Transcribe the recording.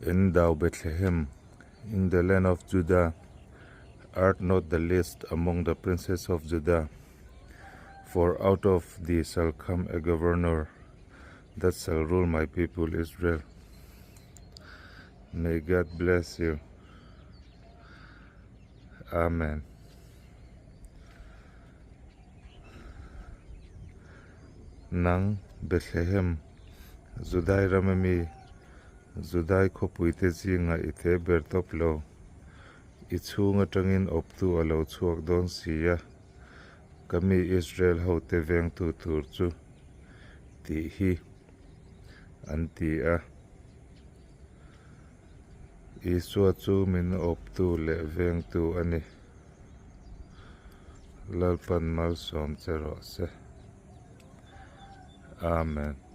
And thou Bethlehem, in the land of Judah, art not the least among the princes of Judah, for out of thee shall come a governor that shall rule my people Israel. May God bless you. Amen. Nang Bethlehem, Judai rama mi, Judai khawpuite zingah i te ber tawp lo. I chhung atangin awptu a lo chhuak dawn si a, ka mi Israel hote vengtu tur chu tih hi an ti a. Isua chu min awptu leh vengtu a ni. Lalpan malsawm che rawh se. Amen.